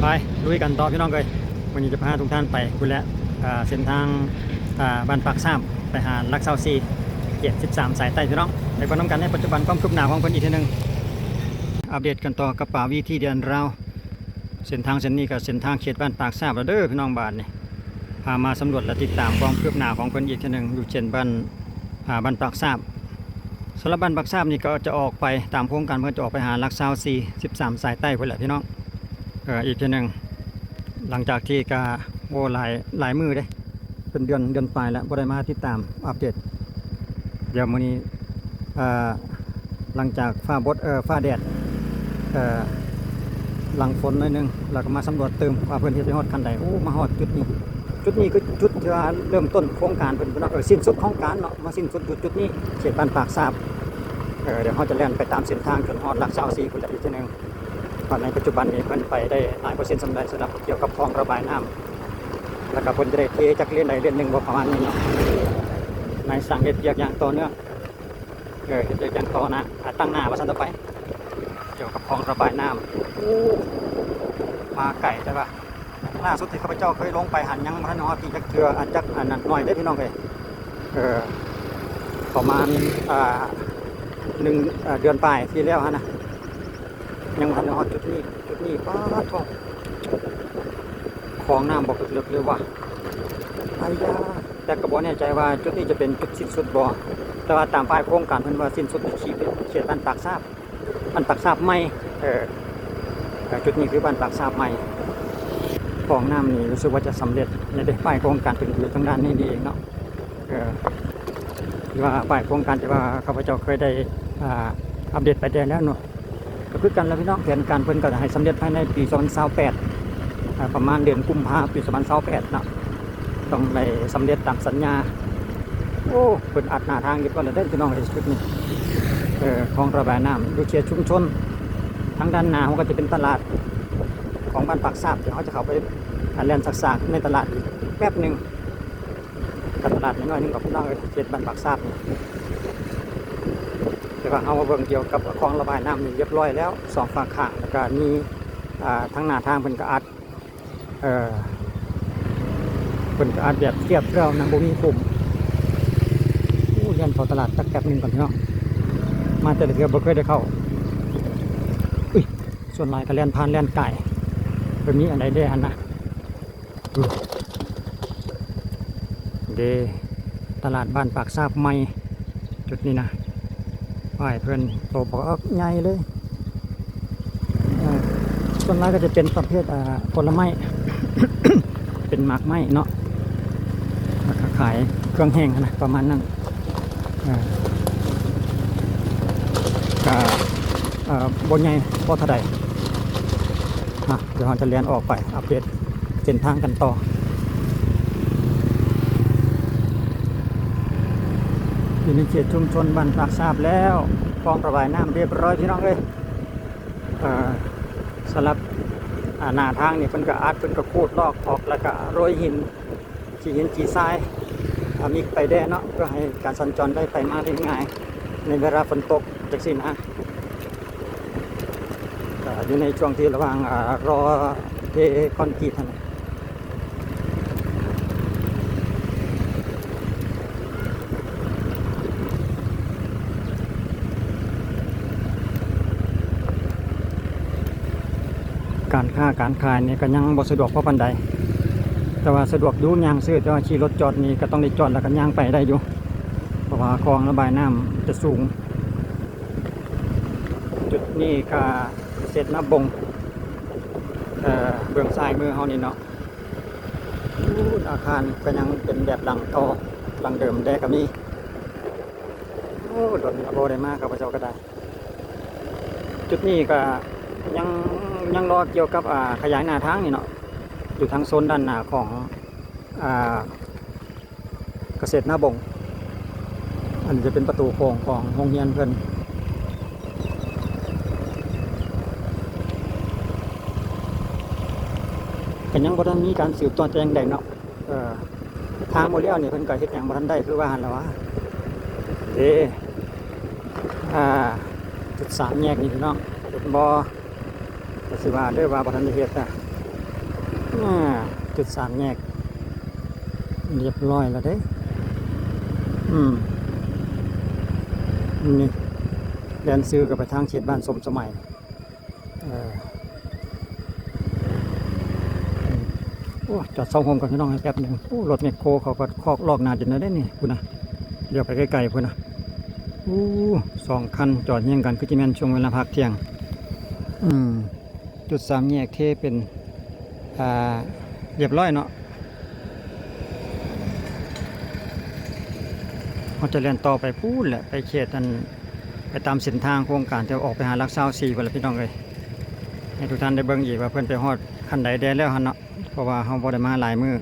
ໄປລຸຍກັນຕໍ່ພີ່ນ້ອງເອີຍ. ມື້ນີ້ຈະພາທຸກທ່ານໄປພຸ້ນແຫຼະ ອ່າ ເສັ້ນທາງ ອ່າ ບ້ານປາກຊາບ ໄປຫາຫຼັກຊາວສີ່ ເຂດສິບສາມ ສາຍໃຕ້ພີ່ນ້ອງ. ໄປເບິ່ງນຳກັນໃນປັດຈຸບັນຄວາມຄືບໜ້າຂອງເພິ່ນອີກເທື່ອໜຶ່ງ. ອັບເດດກັນຕໍ່ກັບປາວີທີເດນລາວ. ເສັ້ນທາງເສັ້ນນີ້ກໍເສັ້ນທາງເຂດບ້ານປາກຊາບແລ້ວເດີພີ່ນ້ອງ. ບາດນີ້ພາມາສຳຫຼວດ ແລະ ຕິດຕາມຄວາມຄືບໜ້າຂອງເພິ່ນອີກເທື່ອໜຶ່ງ ຢູ່ເຂດບ້ານ ອ່າ ບ້ານປາກຊາບ. ສຳລັບບ້ານປາກຊາບນີ້ກໍຈະອອກໄປຕາມໂຄງການ ເພິ່ນຈະອອກໄປຫາຫຼັກຊາວສີ່ ສິບສາມ ສາຍໃຕ້ພຸ້ນແຫຼະພີ່ນ້ອງ. ເອີ ອີກເທື່ອໜຶ່ງ ຫຼັງຈາກທີ່ກະ ໂອ້ ຫຼາຍ ຫຼາຍມື້ເດ້ ເປັນເດືອນ ເດືອນປາຍແລ້ວ ບໍ່ໄດ້ມາຕິດຕາມອັບເດດ. ດຽວມື້ນີ້ ເອີ ຫຼັງຈາກຟ້າບົດ ເອີ ຟ້າແດດ ເອີ ຫຼັງຝົນໜ້ອຍໜຶ່ງ ແລ້ວກໍມາສຳຫຼວດຕື່ມວ່າເພິ່ນເຮັດໄປຮອດຂັ້ນໃດ. ໂອ້ ມາຮອດຈຸດນີ້ ຈຸດນີ້ຄືຈຸດທີ່ວ່າເລີ່ມຕົ້ນໂຄງການເພິ່ນເນາະ ເອີ ສິ້ນສຸດໂຄງການເນາະ ມາສິ້ນສຸດຢູ່ຈຸດນີ້ ເຂດບ້ານປາກຊາບ. ເອີ ດຽວເຮົາຈະແລ່ນໄປຕາມເສັ້ນທາງຈົນຮອດຫຼັກຊາວສີ່ພຸ້ນແຫຼະອີກເທື່ອໜຶ່ງ. ເພາະໃນປັດຈຸບັນນີ້ເພິ່ນໄປໄດ້ຫຼາຍເປີເຊັນສ່ຳໃດ ສຳລັບກ່ຽວກັບຄອງລະບາຍນ້ຳ ແລ້ວກໍເພິ່ນຈະໄດ້ເທຈັກເລນໃດເລນໜຶ່ງບໍ່ ປະມານນີ້ເນາະ. ນາຍຊ່າງເຮັດວຽກຢ່າງຕໍ່ເນື່ອງ ເອີ ເຮັດວຽກຢ່າງຕໍ່ໜ້າ ອາ ຕັ້ງໜ້າວ່າຊັ້ນຕໍ່ໄປ ກ່ຽວກັບຄອງລະບາຍນ້ຳ. ໂອ້ ມາໄກແຕ່ວ່າ ລ່າສຸດທີ່ຂ້າພະເຈົ້າເຄີຍລົງໄປຫັ້ນ ຍັງບໍ່ທັນຮອດທີ່ຈັກເທື່ອ ອາ ຈັກອັນນັ້ນໜ້ອຍເດ້ພີ່ນ້ອງເອີຍ. ເອີ ປະມານ ອ່າ ໜຶ່ງ ເດືອນປາຍທີ່ແລ້ວຫັ້ນນະ ຍັງບໍ່ທັນຮອດຈຸດນີ້. ຈຸດນີ້ ປາດໂທ້ ຄອງນ້ຳບໍ່ເລິກເລີຍວ່າ ອາຍາ. ແຕ່ກໍບໍ່ແນ່ໃຈວ່າຈຸດນີ້ຈະເປັນຈຸດສິ້ນສຸດບໍ່ ແຕ່ວ່າຕາມຝ່າຍໂຄງການເພິ່ນວ່າສິ້ນສຸດຢູ່ເຂດບ້ານປາກຊາບ ບ້ານປາກຊາບໃໝ່. ເອີ ແລ້ວຈຸດນີ້ຄືບ້ານປາກຊາບໃໝ່. ຄອງນ້ຳນີ້ຮູ້ສຶກວ່າຈະສຳເລັດແລ້ວເດ້ ຝ່າຍໂຄງການເພິ່ນຢູ່ທາງດ້ານນີ້ນີ້ເອງເນາະ. ເອີ ທີ່ວ່າຝ່າຍໂຄງການທີ່ວ່າຂ້າພະເຈົ້າເຄີຍໄດ້ ອ່າ ອັບເດດໄປແດ່ແລ້ວເນາະ ກໍຄືກັນແຫຼະພີ່ນ້ອງ. ແຜນການເພິ່ນກໍໃຫ້ສຳເລັດພາຍໃນປີສອງພັນຊາວແປດ ອ່າ ປະມານເດືອນກຸມພາປີສອງພັນຊາວແປດເນາະ ຕ້ອງໄດ້ສຳເລັດຕາມສັນຍາ. ໂອ້ ເພິ່ນອັດໜ້າທາງຮຽບຮ້ອຍແລ້ວເດີພີ່ນ້ອງເອີຍ ຈຸດນີ້. ເອີ ຄອງລະບາຍນ້ຳຢູ່ເຂດຊຸມຊົນ ທາງດ້ານໜ້າເຮົາກໍຈະເປັນຕະຫຼາດຂອງບ້ານປາກຊາບ ດຽວເຮົາຈະເຂົ້າໄປ ອ່າ ແລ່ນຊາກໆໃນຕະຫຼາດອີກແປັບໜຶ່ງ. ຕະຫຼາດນ້ອຍໆໜຶ່ງດອກພີ່ນ້ອງເອີຍ ເຂດບ້ານປາກຊາບນີ້. ແຕ່ວ່າເຮົາມາເບິ່ງກ່ຽວກັບຄອງລະບາຍນ້ຳນີ້ຮຽບຮ້ອຍແລ້ວ ສອງຟາກຂ້າງ ແລ້ວກະມີ ອ່າ ທາງໜ້າທາງເພິ່ນກະອັດ ເອີ ເພິ່ນກະອັດແບບຮຽບແລ້ວນະ ບໍ່ມີຂຸມ. ໂອ້ ແລ່ນເຂົ້າຕະຫຼາດຈັກແປັບໜຶ່ງກ່ອນພີ່ນ້ອງ ມາແຕ່ລະເທື່ອບໍ່ເຄີຍໄດ້ເຂົ້າ. ອຸ້ຍ ສ່ວນຫຼາຍກະແລ່ນຜ່ານແລ່ນກາຍ ເພິ່ນມີອັນໃດແດ່ຫັ້ນນະ. ເດ້ ຕະຫຼາດບ້ານປາກຊາບໃໝ່ ຈຸດນີ້ນະ ປ້າຍເພິ່ນໂຕບັກໃຫຍ່ເລີຍ. ເອີ ສ່ວນຫຼາຍກໍຈະເປັນປະເພດ ອ່າ ຜົນລະໄມ້ ເປັນໝາກໄມ້ເນາະ ແລ້ວກໍຂາຍເຄື່ອງແຫ້ງຫັ້ນນະ ປະມານນັ້ນ. ເອີ ກະ ເອີ ບໍ່ໃຫຍ່ພໍເທົ່າໃດ. ມາ ດຽວເຮົາຈະແລ່ນອອກໄປອັບເດດເສັ້ນທາງກັນຕໍ່. ຢູ່ໃນເຂດຊຸມຊົນບ້ານປາກຊາບແລ້ວ ຄອງລະບາຍນ້ຳຮຽບຮ້ອຍພີ່ນ້ອງເອີຍ. ເອີ ສຳລັບ ອ່າ ໜ້າທາງນີ້ເພິ່ນກໍອັດ ເພິ່ນກໍຂູດລອກອອກ ແລ້ວກໍໂລຍຫີນ ຂີ້ຫີນຂີ້ຊາຍ ອ່າ ມີໄປແດ່ເນາະ ເພື່ອໃຫ້ການສັນຈອນໄດ້ໄປມາໄດ້ງ່າຍ ໃນເວລາຝົນຕົກຈັ່ງຊີ້ນະ. ກໍຢູ່ໃນຊ່ວງທີ່ລະຫວ່າງ ອ່າ ລໍເທຄອນກຣີດຫັ້ນ. ການຄ້າການຂາຍນີ້ກໍຍັງບໍ່ສະດວກພໍປານໃດ ແຕ່ວ່າສະດວກຢູ່ ຍ່າງຊື້ ແຕ່ວ່າຂີ່ລົດຈອດນີ້ກໍຕ້ອງໄດ້ຈອດ ແລ້ວກໍຍ່າງໄປໄດ້ຢູ່ ເພາະວ່າຄອງລະບາຍນ້ຳຈະສູງ. ຈຸດນີ້ກໍເຂດນາບົງ ເອີ ເບື້ອງຊ້າຍມືເຮົານີ້ເນາະ. ອາຄານກໍຍັງເປັນແບບຫຼັງເກົ່າ ຫຼັງເດີມແດ່ກໍມີ. ໂອ້ ດົນລະບໍ່ໄດ້ມາ ຂ້າພະເຈົ້າກໍໄດ້. ຈຸດນີ້ກໍຍັງ ຍັງລໍກ່ຽວກັບ ອ່າ ຂະຫຍາຍໜ້າທາງນີ້ເນາະ ຢູ່ທາງໂຊນດ້ານໜ້າຂອງ ອ່າ ກະເສດນາບົງ. ອັນນີ້ຈະເປັນປະຕູໂຂງຂອງໂຮງຮຽນເພິ່ນ. ກໍຍັງບໍ່ທັນມີການສືບຕໍ່ແຕ່ຢ່າງໃດເນາະ. ເອີ ທາງບໍ່ແລ້ວນີ້ເພິ່ນກໍເຮັດຫຍັງບໍ່ທັນໄດ້ ຄືວ່າຫັ້ນລະວ່າເດ້. ອ່າ ຈຸດສາມແຍກນີ້ພີ່ນ້ອງ ເຫັນບໍ່? ກໍຊິວ່າເດີວ່າບໍ່ທັນໄດ້ເຮັດນະ. ອ່າ ຈຸດສາມແຍກ ລຽບຮ້ອຍແລ້ວເດ້. ອືມ ນີ້ ແລ່ນຊື່ກັບໄປທາງເຂດບ້ານສົມສະໄໝ. ເອີ ໂອ້ ຈອດເຊົາໂຮມກ່ອນພີ່ນ້ອງ ໃຫ້ແປັບໜຶ່ງ. ໂອ້ ລົດແມັກໂຄເຂົາກໍຄອກລອກໜ້າດິນແລ້ວເດ້ນີ້ ພຸ້ນນະ ຫຼຽວໄປໄກໆ ພຸ້ນນະ. ໂອ້ ສອງຄັນຈອດຮຽງກັນ ຄືຊິແມ່ນຊ່ວງເວລາພັກທ່ຽງ. ອືມ ຈຸດສາມແຍກເທເປັນ ອ່າ ລຽບຮ້ອຍເນາະ. ເຮົາຈະແລ່ນຕໍ່ໄປພຸ້ນແຫຼະ ໄປເຂດອັນ ໄປຕາມເສັ້ນທາງໂຄງການທີ່ອອກໄປຫາຫຼັກຊາວສີ່ພຸ້ນລະພີ່ນ້ອງເອີຍ. ໃຫ້ທຸກທ່ານໄດ້ເບິ່ງອີກວ່າເພິ່ນໄປຮອດຂັ້ນໃດແດ່ແລ້ວຫັ້ນເນາະ ເພາະວ່າເຮົາບໍ່ໄດ້ມາຫຼາຍມື້.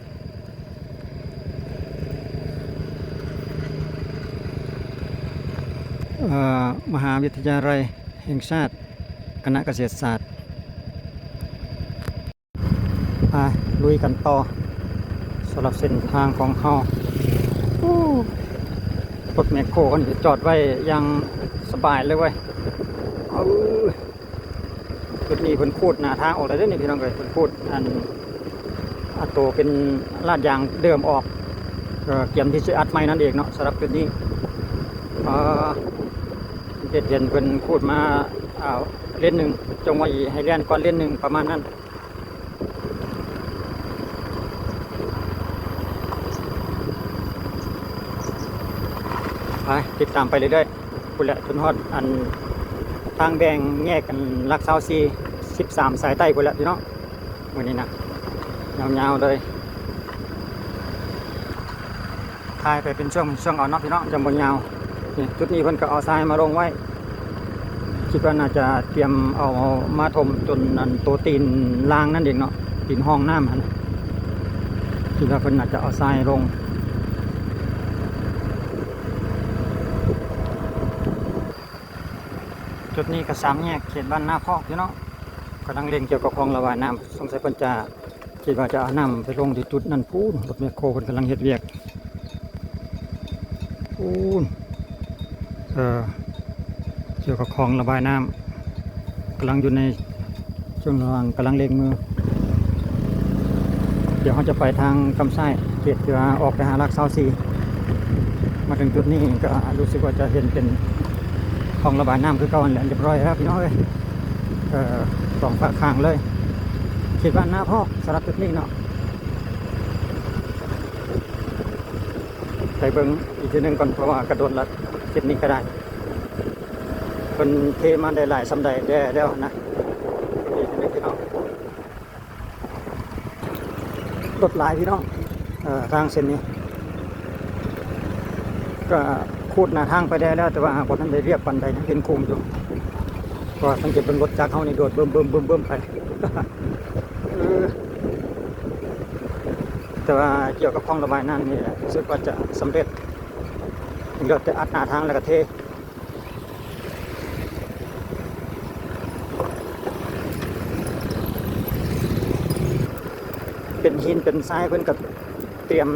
ເອີ ມະຫາວິທະຍາໄລແຫ່ງຊາດ ຄະນະກະເສດສາດ. ໄປລຸຍກັນຕໍ່ ສຳລັບເສັ້ນທາງຂອງເຮົາ. ໂອ້ ລົດແມັກໂຄເພິ່ນຈອດໄວ້ຢ່າງສະບາຍເລີຍເວີຍ. ເອີ ຈຸດນີ້ເພິ່ນຂູດໜ້າທາງອອກແລ້ວເດ້ນີ້ພີ່ນ້ອງເອີຍ. ເພິ່ນຂູດອັນ ອັນໂຕເປັນລາດຢາງເດີມອອກ ກໍກຽມທີ່ຊິອັດໃໝ່ນັ້ນເອງເນາະ ສຳລັບຈຸດນີ້. ເອີ ເຮັດເຫັນເພິ່ນຂູດມາ ອ່າ ເລນໜຶ່ງ ຈົ່ງວ່າອີກ ໃຫ້ແລ່ນກ່ອນເລນໜຶ່ງ ປະມານນັ້ນ. ໄປ ຕິດຕາມໄປເລື້ອຍໆ ພຸ້ນແຫຼະ ຈົນຮອດອັນທາງແບ່ງແຍກກັນຫຼັກຊາວສີ່ ສິບສາມ ສາຍໃຕ້ພຸ້ນແຫຼະພີ່ນ້ອງ. ມື້ນີ້ນະ ຍາວໆເລີຍ. ຖ່າຍໄປເປັນຊ່ວງເປັນຊ່ວງເອົາເນາະພີ່ນ້ອງ ຈັ່ງບໍ່ຍາວ. ນີ້ ຈຸດນີ້ເພິ່ນກໍເອົາຊາຍມາລົງໄວ້ ຄິດວ່າໜ້າຈະຕຽມເອົາມາຖົມຈົນອັນໂຕຕີນລ່າງນັ້ນເອງເນາະ ຕີນຮ່ອງນ້ຳຫັ້ນ. ຄິດວ່າເພິ່ນໜ້າຈະເອົາຊາຍລົງ. ຈຸດນີ້ກໍສາມແຍກເຂດບ້ານນາພອກພີ່ນ້ອງ ກຳລັງເລັ່ງກ່ຽວກັບຄອງລະບາຍນ້ຳ ສົງໄສເພິ່ນຈະ ຄິດວ່າຈະເອົານ້ຳໄປລົງທີ່ຈຸດນັ້ນພຸ້ນ. ລົດແມັກໂຄເພິ່ນກຳລັງເຮັດວຽກພຸ້ນ ເອີ ກ່ຽວກັບຄອງລະບາຍນ້ຳ ກຳລັງຢູ່ໃນຊ່ວງລະຫວ່າງກຳລັງເລັ່ງມື. ດຽວເຮົາຈະໄປທາງກຳຊ້າຍ ເຂດທີ່ວ່າອອກໄປຫາຫຼັກຊາວສີ່. ມາເຖິງຈຸດນີ້ກໍຮູ້ສຶກວ່າຈະເຫັນເປັນຄອງລະບາຍນ້ຳຄືເກົ່າຫັ້ນແຫຼະ ລຽບຮ້ອຍແລ້ວພີ່ນ້ອງເອີຍ. ເອີ ສອງຟາກຂ້າງເລີຍ ເຂດບ້ານນາພອກ ສຳລັບຈຸດນີ້ເນາະ. ໄປເບິ່ງອີກເທື່ອໜຶ່ງກ່ອນ ເພາະວ່າກະດົນລະ ເສັ້ນນີ້ກະໄດ້ ເພິ່ນເທມາໄດ້ຫຼາຍສ່ຳໃດແດ່ແລ້ວຫັ້ນນະ. ນີ້ພີ່ນ້ອງ ລົດຫຼາຍພີ່ນ້ອງ ເອີ ທາງເສັ້ນນີ້ ກະຂູດໜ້າທາງໄປແດ່ແລ້ວ ແຕ່ວ່າຫາກບໍ່ທັນໄດ້ລຽບປານໃດ ຍັງເປັນຂຸມຢູ່. ເພາະວ່າສັງເກດເບິ່ງລົດຈັກເຮົານີ້ໂດດບຶ້ມໆໆໄປ. ເອີ ແຕ່ວ່າກ່ຽວກັບຄອງລະບາຍນ້ຳນີ້ແຫຼະ ຮູ້ສຶກວ່າຈະສຳເລັດ ເຫຼືອແຕ່ອັດໜ້າທາງແລ້ວກໍເທ ເປັນຫີນເປັນຊາຍ ເພິ່ນກໍຕຽມ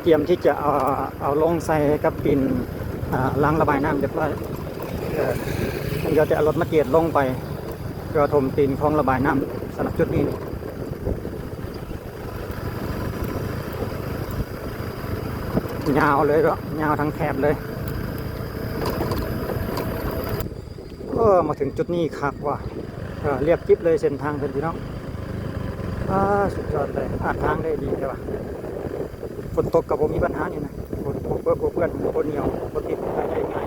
ຕຽມທີ່ຈະເອົາ ເອົາລົງໃສ່ກັບຕີນ ອ່າ ລາງລະບາຍນ້ຳຮຽບຮ້ອຍ. ເອີ ເພິ່ນກໍຈະເອົາລົດມາເຈດລົງໄປ ເພື່ອຖົມຕີນຄອງລະບາຍນ້ຳ ສຳລັບຈຸດນີ້. ຍາວເລີຍເນາະ ຍາວທັງແຖບເລີຍ. ເອີ ມາເຖິງຈຸດນີ້ຄັກວ່າ ເອີ ລຽບຈິບເລີຍເສັ້ນທາງເພິ່ນພີ່ນ້ອງ. ອາ ສຸດຍອດເລີຍ ອາດທາງໄດ້ດີແທ້ວ່າ. ຝົນຕົກກໍບໍ່ມີບັນຫານີ້ນະ ບໍ່ເປີດບໍ່ເປື້ອນ ບໍ່ໜຽວ ບໍ່ຕິດ ໄປໄດ້ງ່າຍ.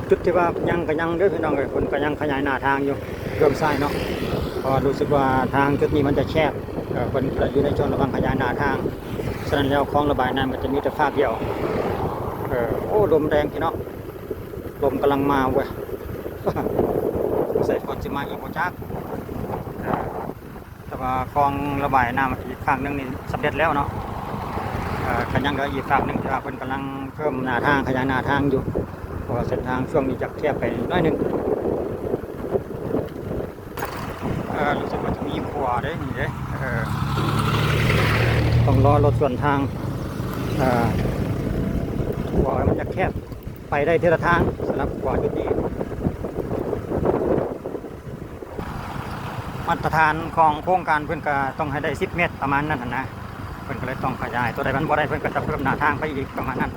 ຈຸດທີ່ວ່າຍັງກໍຍັງເດີພີ່ນ້ອງເອີຍ ເພິ່ນກໍຍັງຂະຫຍາຍໜ້າທາງຢູ່ ເບື້ອງຊ້າຍເນາະ ເພາະວ່າຮູ້ສຶກວ່າທາງຈຸດນີ້ມັນຈະແຄບ ເອີ ເພິ່ນກໍຢູ່ໃນຊ່ວງລະຫວ່າງຂະຫຍາຍໜ້າທາງ ສະນັ້ນແລ້ວຄອງລະບາຍນ້ຳກໍຈະມີແຕ່ຟາກດຽວ. ເອີ ໂອ້ ລົມແຮງພີ່ນ້ອງ ລົມກຳລັງມາເວີຍ ສົງໄສຝົນຊິມາອີກບໍ່ຈັກ. ເອີ ແຕ່ວ່າຄອງລະບາຍນ້ຳອີກຟາກໜຶ່ງນີ້ສຳເລັດແລ້ວເນາະ ເອີ ກໍຍັງເຫຼືອອີກຟາກໜຶ່ງທີ່ວ່າເພິ່ນກຳລັງເພີ່ມໜ້າທາງ ຂະຫຍາຍໜ້າທາງຢູ່ ເພາະວ່າເສັ້ນທາງຊ່ວງນີ້ຈະແຄບໄປໜ້ອຍໜຶ່ງ. ເອີ ຮູ້ສຶກວ່າຈະມີຂົວເດ້ນີ້ເດ້ ເອີ ຕ້ອງລໍລົດສວນທາງ ເອີ ຂົວມັນຈະແຄບ ໄປໄດ້ເທື່ອລະທາງ ສຳລັບຂົວຈຸດນີ້. ມາດຕະຖານຂອງໂຄງການເພິ່ນກະຕ້ອງໃຫ້ໄດ້ສິບແມັດປະມານນັ້ນຫັ້ນນະ ເພິ່ນກະເລີຍຕ້ອງຂະຫຍາຍ ຕົວໃດມັນບໍ່ໄດ້ເພິ່ນກະຈະເພີ່ມໜ້າທາງໄປອີກປະມານນັ້ນ.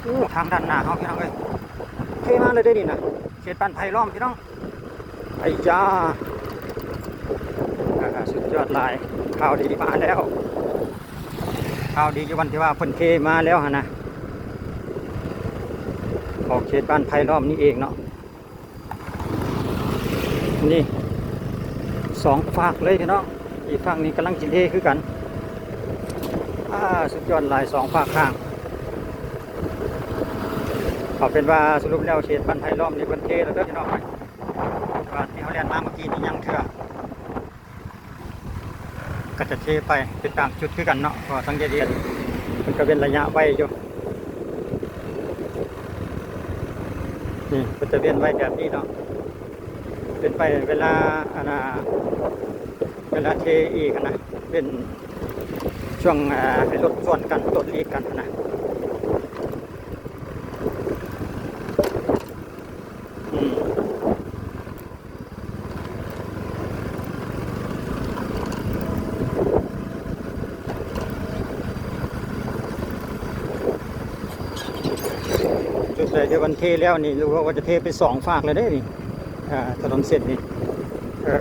ໂອ້ ທາງດ້ານໜ້າເຮົາພີ່ນ້ອງເອີຍ ເທມາເລີຍເດ້ນີ້ນະ ເຂດບ້ານໄຜ່ລ້ອມພີ່ນ້ອງ. ໄອ້ຢາ ອ່າ ສຸດຍອດຫຼາຍ ຂ່າວດີມາແລ້ວ ຂ່າວດີຢູ່ວັນທີ່ວ່າເພິ່ນເທມາແລ້ວຫັ້ນນະ ຂອງເຂດບ້ານໄຜ່ລ້ອມນີ້ເອງເນາະ. ນີ້ສອງຟາກເລີຍພີ່ນ້ອງ ອີກຟາກນີ້ກຳລັງຊິເທຄືກັນ. ອ່າ ສຸດຍອດຫຼາຍ ສອງຟາກຂ້າງ. ເອົາເປັນວ່າສະຫຼຸບແລ້ວເຂດບ້ານໄຜ່ລ້ອມນີ້ເພິ່ນເທແລ້ວເດີພີ່ນ້ອງເອີຍ ວ່າທີ່ເຮົາແລ່ນມາເມື່ອກີ້ນີ້ຍັງເທື່ອ ກໍຈະເທໄປເປັນບາງຈຸດຄືກັນເນາະ ເພາະວ່າສັງເກດເຫັນເພິ່ນກໍເວັ້ນໄລຍະໄວ້ຢູ່. ນີ້ເພິ່ນຈະເວັ້ນໄວ້ແບບນີ້ເນາະ ເປັນໄປເວລາ ອັນນ່າ ເວລາເທອີກຫັ້ນນະ ເປັນຊ່ວງ ອ່າ ໃຫ້ລົດສວນກັນ ລົດຫຼີກກັນຫັ້ນນະ. ອືມ ຈຸດໃດທີ່ມັນເທແລ້ວນີ້ ຫຼືວ່າຈະເທໄປສອງຟາກແລ້ວເດ້ນີ້ ອ່າ ຖະໜົນເສັ້ນນີ້ ເອີ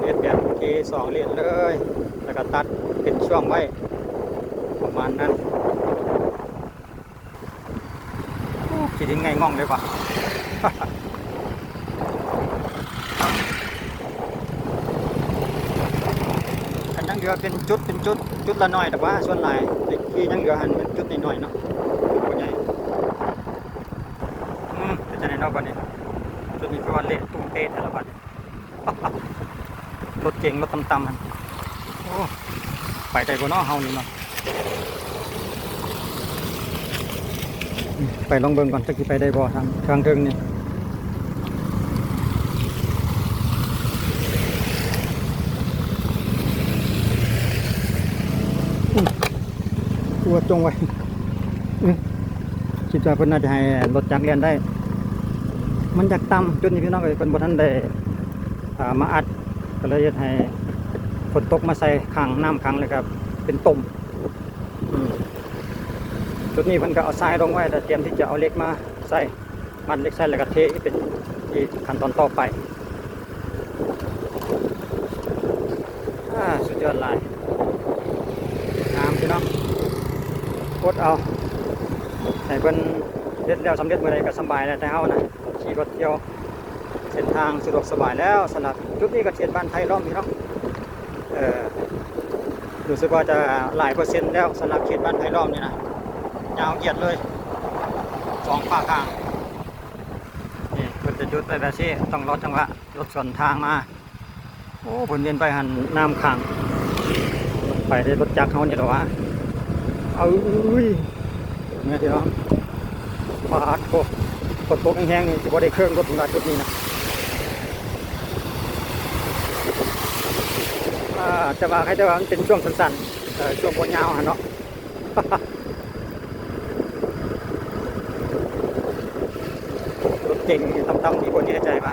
ເຮັດແບບເທສອງເລນເລີຍ ແລ້ວກໍຕັດເປັນຊ່ວງໄວ້ ປະມານນັ້ນ. ໂອ້ ຂີ້ດິນໄຫງ່ອງເລີຍວ່ະ ຄັນຍັງເຫຼືອເປັນຈຸດເປັນຈຸດ ຈຸດລະໜ້ອຍດອກວ່າ ສ່ວນຫຼາຍທີ່ຍັງເຫຼືອຫັ້ນແມ່ນຈຸດນ້ອຍໆເນາະ ບໍ່ໃຫຍ່. ອືມ ເປັນຈັ່ງໃດເນາະບັດນີ້ ຈຸດນີ້ຄືວ່າເລະຕຸ້ມເປະແທ້ລະບັດນີ້. ລົດເກັງ ລົດຕ່ຳໆຫັ້ນ ໂອ້ ໄປໄດ້ບໍ່ເນາະເຮົານີ້ເນາະ. ໄປລອງເບິ່ງກ່ອນ ຈັກຊິໄປໄດ້ບໍ່ ທາງ ທາງເທິງນີ້. ອືມ ຕົວະຈົ່ງໄວ້ ອືມ ຄິດວ່າເພິ່ນໜ້າຈະໃຫ້ລົດຈັກແລ່ນໄດ້ ມັນຢາກຕ່ຳຈຸດນີ້ພີ່ນ້ອງເອີຍ ເພິ່ນບໍ່ທັນໄດ້ ອ່າ ມາອັດ ກໍເລີຍເຮັດໃຫ້ຝົນຕົກມາໃສ່ຂັງ ນ້ຳຂັງ ແລ້ວກໍເປັນຕົມ. ອືມ ຈຸດນີ້ເພິ່ນກໍເອົາຊາຍລົງໄວ້ ແລ້ວຕຽມທີ່ຈະເອົາເຫຼັກມາໃສ່ ມັດເຫຼັກໃສ່ ແລ້ວກໍເທເປັນອີກຂັ້ນຕອນຕໍ່ໄປ. ອ່າ ສຸດຍອດຫຼາຍ ງາມຢູ່ເນາະ ອົດເອົາ ໃຫ້ເພິ່ນເຮັດແລ້ວສຳເລັດມື້ໃດກໍສະບາຍແລ້ວ ແຕ່ເຮົານະ ຂີ່ລົດທ່ຽວ ເສັ້ນທາງສະດວກສະບາຍແລ້ວ. ສຳລັບຈຸດນີ້ກໍເຂດບ້ານໄຜ່ລ້ອມພີ່ນ້ອງ ເອີ ຮູ້ສຶກວ່າຈະຫຼາຍເປີເຊັນແລ້ວ ສຳລັບເຂດບ້ານໄຜ່ລ້ອມນີ້ນະ ຍາວຢຽດເລີຍ ສອງຟາກທາງ. ນີ້ເພິ່ນຈະຢຸດໄວ້ແບບຊີ້ ຕ້ອງລໍຈັງຫວະລົດສວນທາງມາ. ໂອ້ ເພິ່ນວຽນໄປຫັ້ນ ນ້ຳຂັງ ໄປໄດ້ລົດຈັກເຮົານີ້ແຫຼະວະ. ເອີຍ ເຫັນໄໝພີ່ນ້ອງ ປາດໂທ້ ຝົນຕົກແຮງໆນີ້ຊິບໍ່ໄດ້ເຄື່ອງລົດ ເພິ່ນວ່າຈຸດນີ້ນະ. ອ່າ ແຕ່ວ່າໃຫ້ ແຕ່ວ່າມັນເປັນຊ່ວງສັ້ນໆ ເອີ ຊ່ວງບໍ່ຍາວຫັ້ນເນາະ. ລົດເກັງຕ່ຳໆນີ້ບໍ່ແນ່ໃຈວ່າ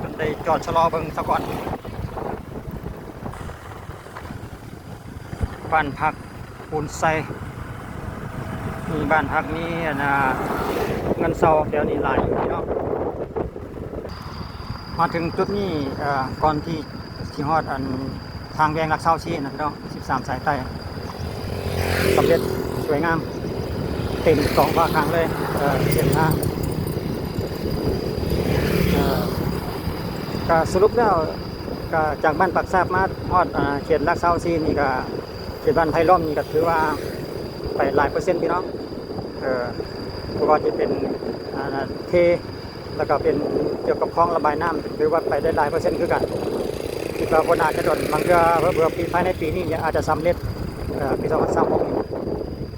ຈົນໄດ້ຈອດຊະລໍເບິ່ງສາກ່ອນ. ບ້ານພັກປູນໄຊ ມີບ້ານພັກ ມີ ອັນນ່າ ເຮືອນເຊົ່າແຖວນີ້ຫຼາຍຢູ່ເນາະ. ມາເຖິງຈຸດນີ້ ເອີ ກ່ອນທີ່ຊິຮອດອັນທາງແຫວ່ງຫຼັກຊາວສີ່ນະພີ່ນ້ອງ ສິບສາມສາຍໃຕ້ ສຳເລັດສວຍງາມ ເຕັມສອງຟາກທາງເລີຍ ເອີ ເສັ້ນທາງ ເອີ ກະສະຫຼຸບແລ້ວ ກະຈາກບ້ານປາກຊາບມາຮອດ ເອີ ເຂດຫຼັກຊາວສີ່ນີ້ ກະເຂດບ້ານໄຜ່ລ້ອມນີ້ ກະຖືວ່າໄປຫຼາຍເປີເຊັນພີ່ນ້ອງ ເອີ ບໍ່ວ່າຈະເປັນ ອ່າ ເທ ແລ້ວກໍເປັນກ່ຽວກັບຄອງລະບາຍນ້ຳ ຖືວ່າໄປໄດ້ຫຼາຍເປີເຊັນຄືກັນ. ຄິດວ່າບໍ່ໜ້າຈະດົນ ບາງເທື່ອເຜີໆປີ ພາຍໃນປີນີ້ອາດຈະສຳເລັດ ເອີ ປີສອງພັນຊາວຫົກນີ້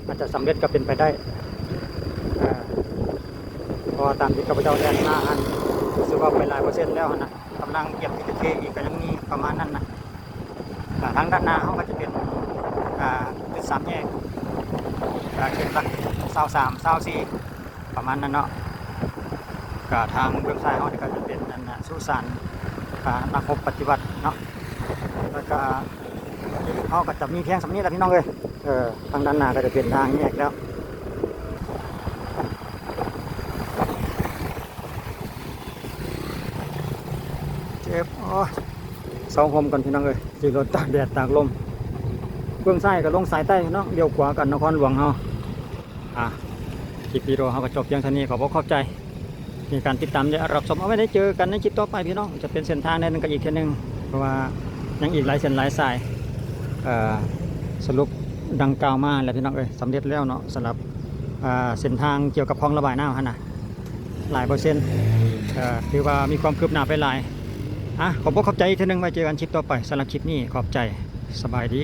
ອາດຈະສຳເລັດກໍເປັນໄປໄດ້ ເອີ ເພາະວ່າຕາມທີ່ຂ້າພະເຈົ້າແລ່ນມາຫັ້ນ ຮູ້ສຶກວ່າໄປຫຼາຍເປີເຊັນແລ້ວຫັ້ນນະ ກຳລັງກຽມທີ່ຈະເທອີກ ກໍຍັງມີປະມານນັ້ນນະ. ອ່າ ທາງດ້ານໜ້າເຮົາກໍຈະເປັນ ອ່າ ຈຸດສາມແຍກ ອ່າ ເຂດຫຼັກຊາວສາມ ຊາວສີ່ ປະມານນັ້ນເນາະ. ກໍທາງເບື້ອງຊ້າຍເຮົານີ້ກໍຈະເປັນອັນນ່າ ສຸສານ ການນັກຮົບປະຕິວັດເນາະ ແລ້ວກະເຮົາກະຈະມີພຽງສ່ຳນີ້ລະພີ່ນ້ອງເອີຍ. ເອີ ທາງດ້ານໜ້າກະຈະເປັນທາງແຍກແລ້ວ. ເຈັບ ໂອ້ຍ ເຊົາຮົ່ມກ່ອນພີ່ນ້ອງເອີຍ ຂີ່ລົດຕາກແດດຕາກລົມ. ເບື້ອງຊ້າຍກະລົງສາຍໃຕ້ພີ່ນ້ອງ ລ້ຽວຂວາກັນນະຄອນຫຼວງເຮົາ. ອ່າ ຄລິບວິດີໂອເຮົາກະຈົບພຽງເທົ່ານີ້ ຂອບອົກຂອບໃຈ ໃນການຕິດຕາມ ແລະ ຮັບຊົມ. ເອົາໄວ້ໄດ້ເຈີກັນໃນຄລິບຕໍ່ໄປພີ່ນ້ອງ ຈະເປັນເສັ້ນທາງໃດນັ້ນກະອີກເທື່ອໜຶ່ງ ເພາະວ່າຍັງອີກຫຼາຍເສັ້ນຫຼາຍສາຍ. ເອີ ສະຫຼຸບດັ່ງກ່າວມາແລ້ວພີ່ນ້ອງເອີຍ ສຳເລັດແລ້ວເນາະ ສຳລັບ ອ່າ ເສັ້ນທາງກ່ຽວກັບຄອງລະບາຍນ້ຳຫັ້ນນະ ຫຼາຍເປີເຊັນ ເອີ ຖືວ່າມີຄວາມຄືບໜ້າໄປຫຼາຍ. ອ່າ ຂອບອົກຂອບໃຈອີກເທື່ອໜຶ່ງ ໄວ້ເຈີກັນຄລິບຕໍ່ໄປ. ສຳລັບຄລິບນີ້ ຂອບໃຈ ສະບາຍດີ.